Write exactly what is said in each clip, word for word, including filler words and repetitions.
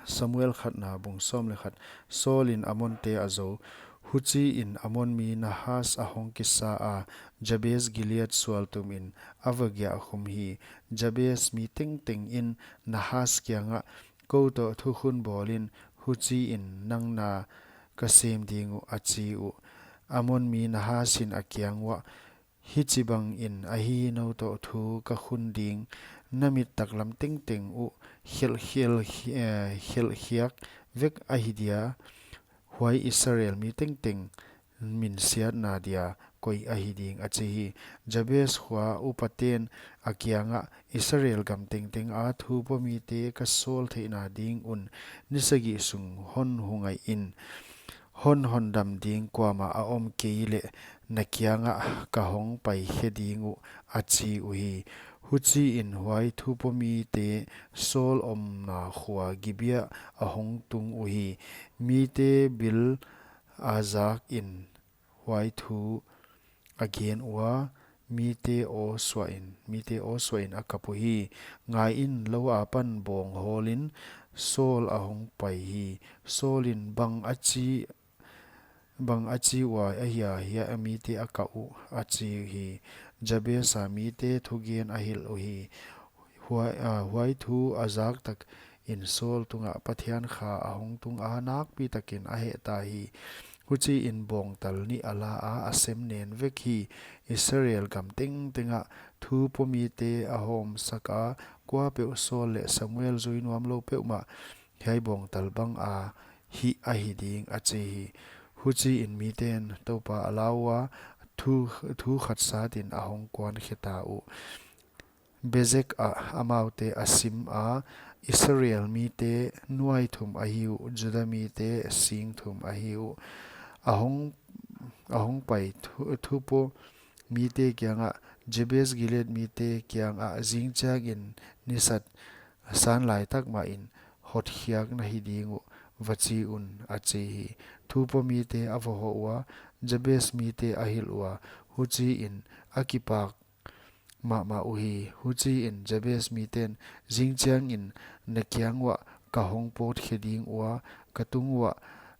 Samuel khatna bung sawm leh khat. Saul in Ammon te a zou. Huchiin Ammon mi Nahas a hong kisa a, Jabes Gilead sual tumin a va giahkhum hi. Jabes mi tengteng in Nahas kiangah, Kou toh thukhun bawl in, huchiin nang na ka sem ding uh, a chi uh. Ammon mi Nahas in a kiang uah, Hichibangin ahi, nou toh thu ka khun ding, na mit taklam tengteng uh khelh, khelh, eh, khelh khiak vek ahi dia, huai Israel mi tengteng minsiatna dia koih ahi ding, a chi hi. Jabes khua upaten a kiangah, Israel gam tengteng a thu pua mite ka sawl theihna ding un ni sagih sung hon hu ngai in. Hon hondam ding kuamah a om kei leh na kiangah ka hong pai khe ding uh, a chi uhi. Huchiin huai thu pua mite Saul omna khua Gibeah a hong tung uhi. Mite bil a zak in huai thu a gen ua, mite aw suah in, mite aw suah in a kap uhi. Ngai in, lou apan bawng hawlin Saul a hong pai hi. Saul in, Bang a chi, bang a chi ua ahia, hiai a mite a kap uh, a chi hi. Jabes a mite thugen a hilh uhi. Huai, ah, huai thu a zak takin Saul tungah Pathian kha a hong tung a, nakpi takin a heh ta hi. Huchiin bawngtal nih a la a, a sem nen vek hi. Israel gam tengtengah thu pua mite a hawmsak a, kuapeuh Saul leh Samuel zui nuam lou peuhmah hiai bawngtal bang a hih ahi ding, a chi hi. Huchiin miten Toupa a lau a, thu, thu khat satin a hong kuan khe ta uh. Bezek ah amaute a sim a, Israel mite nuai thum ahi uh, Juda mite sing thum ahi uh. A hong, a hong pai thu, thu pua mite kiangah, Jabes Gilead mite kiangah, Zingchiangin ni sat san laitak mahin hotkhiak na hi ding uh, va chi un, a chi hi. Thu pua mite a va hoh ua, Jabes mite a hilh ua, huchiin a kipak mahmah uhi. Huchiin Jabes miten, Zingchiangin na kiang uah ka hong pawt khe ding ua, ka tung uah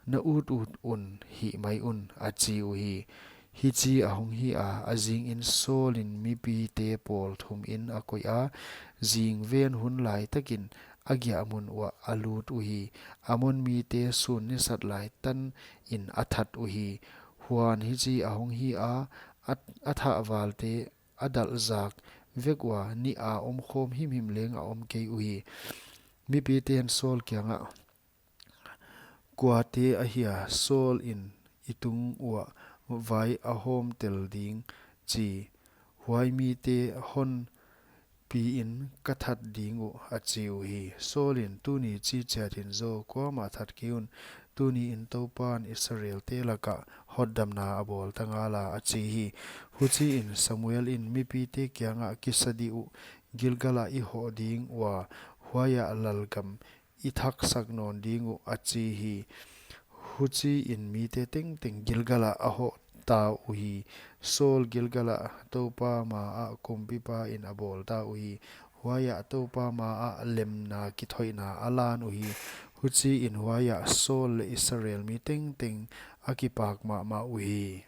na ut ut un hih mai un, a chi uhi. Hichi a hong hi a, a zingin Saul in mipite pawl thum in a koih a, zing ven hun laitakin a giah mun uah a lut uhi. Ammon mite sun ni sat lai tanin a that uhi. Huan hichi a hong hi a, a, a thah valte a dalh zak vek ua, nih a om khawm himhim leng a om kei uhi. Mipiten Saul kiangah, Kuate ahia Saul in i tung uah vai a hawm tel ding, chi, huai mite hon pi in ka that ding uh, a chi uhi. Saul in, Tuni chi chiatin zaw kuamah that kei un, tuniin Toupan Israelte lakah hotdamna a bawl ta ngala, a chi hi. Huchiin Samuel in mipite kiangah, Kisa dih uh, Gilgal ah i hoh ding ua, huaiah lalgam i thaksak nawn ding uh, a chi hi. Huchiin mite tengteng Gilgal ah a hoh ta uhi. Saul Gilgal ah Toupa maah kumpipa in a bawl ta uhi. Huaiah Toupa maah lemna kithoihna a lan uhi. Huchiin huaiah Saul leh Israel mi tengteng a kipak mahmah uhi.